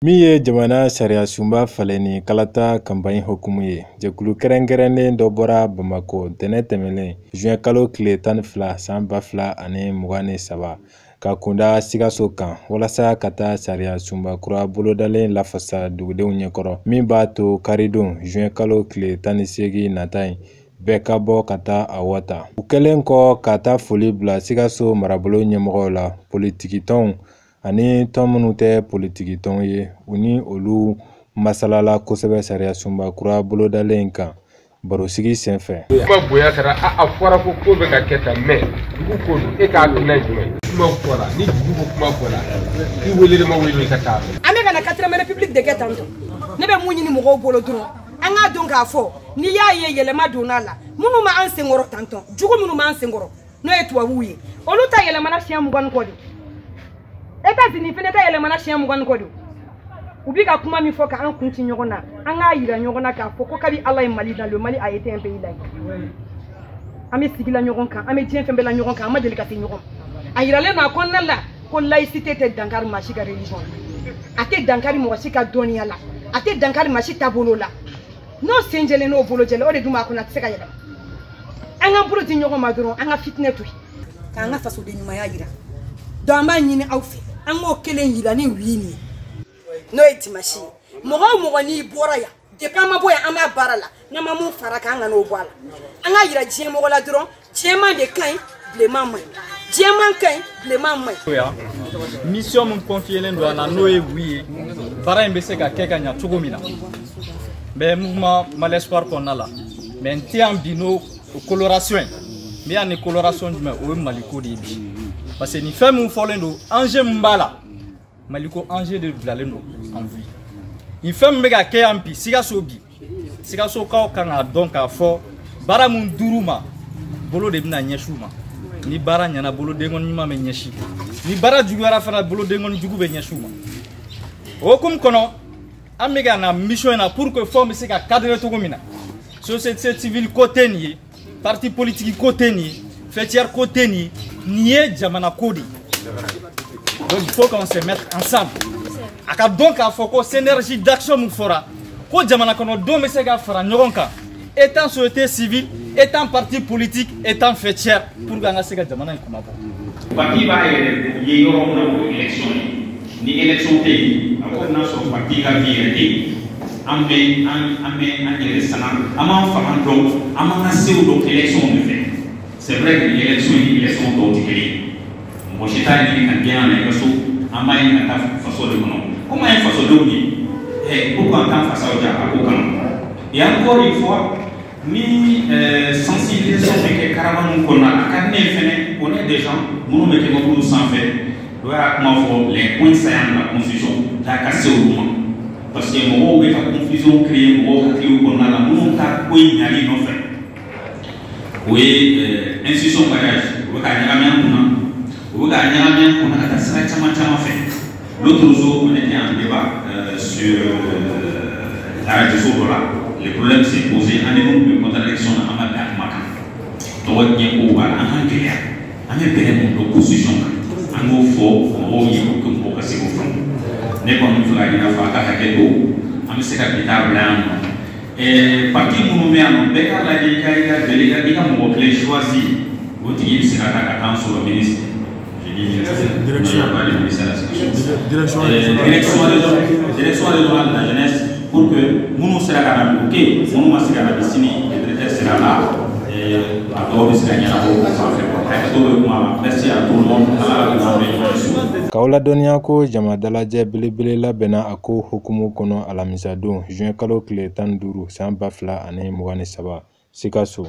Min ye jamana sariya sunba falenni kalata kanpaɲi hukumu ye, jɛkulu kɛrɛnkɛrɛnnen dɔ bɔra Bamakɔ ntɛnɛn tɛmɛnen juin kalo tile 12 san 2023 ka kunda Sikaso kan walasa ka taa sariya sunba kura bolodalen lafasa dugudenw ɲɛkɔrɔ, min b'a to karidon juin kalo tile 18 nata in bɛɛ ka bɔ ka taa a wata. U kɛlen kɔ ka taa foli bila Sikaso marabolo ɲɛmɔgɔw la, politikitɔnw ani tɔn minnu tɛ politikitɔnw ye, u ni olu masalala kosɛbɛ sariya sunba kura bolodalen kan barosigi senfɛ. Kuma bonya sara a fɔra ko ko bɛ ka kɛ tan, mais dugu ko don, e ka hakilina ye jumɛn ye? Kuma fɔra ni dugu ko kuma fɔra, i wele ma wele i ka taa. An bɛ ka na quatrième république de kɛ tan tɔ. Ne bɛ mun ɲini mɔgɔw bolo dɔrɔn, an k'a dɔn k'a fɔ n'i y'a ye yɛlɛma donna a la, minnu b'an senkɔrɔ tan tɔ, jugu minnu b'an senkɔrɔ n'o ye tubabuw ye, olu ta yɛlɛmana siɲɛ 20 kɔ de. États-Unis fɛnɛ ta yɛlɛmana siɲɛ 20 kɔ de. U bi ka kuma min fɔ k'an kun ci ɲɔgɔn na, an k'a yira ɲɔgɔn na k'a fɔ ko kabi Ala ye Mali dan, le Mali a été un pays laïque. An bɛ sigi la ɲɔgɔn kan, an bɛ diɲɛ fɛn bɛɛ la ɲɔgɔn kan, an ma deli ka se ɲɔgɔn ma. A yiralen don a kɔnɔna la ko laïcité tɛ dankari maa si ka religion la, a tɛ dankari mɔgɔ si ka dɔnniya la, a tɛ dankari maa si taabolo la. N'o sen jɛlen n'o bolo jɛlen, o de dun b'a kɔnɔ, a tɛ se ka yɛlɛma. An k'an bolo di ɲɔgɔn ma dɔrɔn, an ka fitinɛ to yen, k'an ka fasoden ɲumanya yira. Donc an b'a ɲini aw fɛ, an k'o kelen yira ni oui nin ye, n'o ye dimanche ye. Mɔgɔ o mɔgɔ n'i bɔra yan, depuis an ma bɔ yan, an b'a baara la, n'an ma mun fara kan, an ka n'o bɔ a la. An k'a yira diɲɛ mɔgɔ la dɔrɔn, jɛman de ka ɲi, bilenman man ɲi, jɛman ka ɲi, bilenman man ɲi. Mission min confiélen don an na, n'o ye oui ye, baara in bɛ se ka kɛ ka ɲa cogo min na, n bɛ mouvement Mali Espoir kɔnɔna la, mais n tɛ yan bi n'o coloration ye. N bɛ yan ni coloration jumɛn? O ye Maliko de ye bi, parce que nin fɛn min fɔlen don, enjeu min b'a la, Maliko enjeu de bilalen don en vue. Nin fɛn min bɛ ka kɛ yan bi Sikaso, bi Sikasokaw kan k'a dɔn k'a fɔ baara min dur'u ma, bolo de bɛna ɲɛsin u ma. Ni baara ɲɛna, bolodenkɔni ɲuman bɛ ɲɛsin, ni baara juguyara fana, bolodenkɔni jugu bɛ ɲɛsin u ma. O hukumu kɔnɔ, an bɛ ka na mission in na pour que fɛnw bɛ se ka cadrer cogo min na. Société civile ko tɛ nin ye, parti politique ko tɛ nin ye, faîtière ko tɛ nin ye, nin ye jamana ko de ye. Donc il faut qu'on se mette ensemble. A ka dɔn k'a fɔ ko synergie d'action min fɔra ko jamana kɔnɔdenw bɛ se ka fara ɲɔgɔn kan, étant société civile, étant parti politique, étant faîtière, pour que an ka se ka jamana in kunmabɔ. Parti b'a yɛrɛ ye yɔrɔ min na, o ye élection ye. Ni élection tɛ yen, a ko n'a sɔrɔ parti ka vie yɛrɛ tɛ yen. An bɛ an bɛ an yɛrɛ sanga, an b'an fanga dɔn, an b'an ka sew dɔn élection de fɛ. C'est vrai que ni élection ni élection tɔw tɛ kelen ye. Mɔgɔ si t'a ɲini ka gɛn na i ka so, an b'a ɲini ka taa faso de kɔnɔ. Komi an ye fasodenw ye, ɛ ko k'an t'an fasaw ja a ko kama. Et encore une fois, ni sensibilisation bɛ kɛ caravane kɔnɔna la, a ka di ne ye fɛnɛ, on est des gens minnu bɛ kɛ mobiliw sanfɛ, dɔ y'a kuma fɔ, les points saillants de la constitution, taa ka se olu ma, parce que mɔgɔw bɛ ka confusion créer mɔgɔw hakiliw kɔnɔna la, minnu ta ko in ɲali nɔfɛ. O ye institution mariage, u bɛ ka ɲagami an kunna, u bɛ ka ɲagami an kunna ka taa sira caman caman fɛ. L'autre jour, on était en débat sur la radio dɔ la, le problème s'est posé, an ni minnu bɛ contradiction na, an ma bɛn a kuma kan. Tɔgɔ ɲɛ kow b'a la, an k'an gɛlɛya, an bɛ bɛrɛ mun dɔn constitution kan, an k'o fɔ mɔgɔw ye pour que mɔgɔw ka se k'o faamu. Ne kɔni bɛ fɛ ka ɲɛna fɔ, a ka hakɛ to, an bɛ se ka bi taa bila yan nɔ. Parti minnu bɛ yan nɔ, bɛɛ k'a lajɛ i ka délégué, i ka mɔgɔ kelen choisi, o tigi bɛ se ka taa ka taa sɔrɔ ministre, je dis ministre, direction, non, pas le ministère de la sécurité, direction, direction régionale de la jeunesse, pour que minnu sera ka na bi, ok, minnu ma se ka na bi, sini le directeur sera là, a tɔw bɛ se ka ɲɛnabɔ o fan fɛ. Hakɛto bɛ kuma la. Merci à tout le monde. Ala k'an bɛn ɲɔgɔn ye su. K'aw ladɔnniya ko jama dalajɛ belebele labɛnna a ko hukumu kɔnɔ alamisadon juin kalo tile 15 san 2023 Sikaso.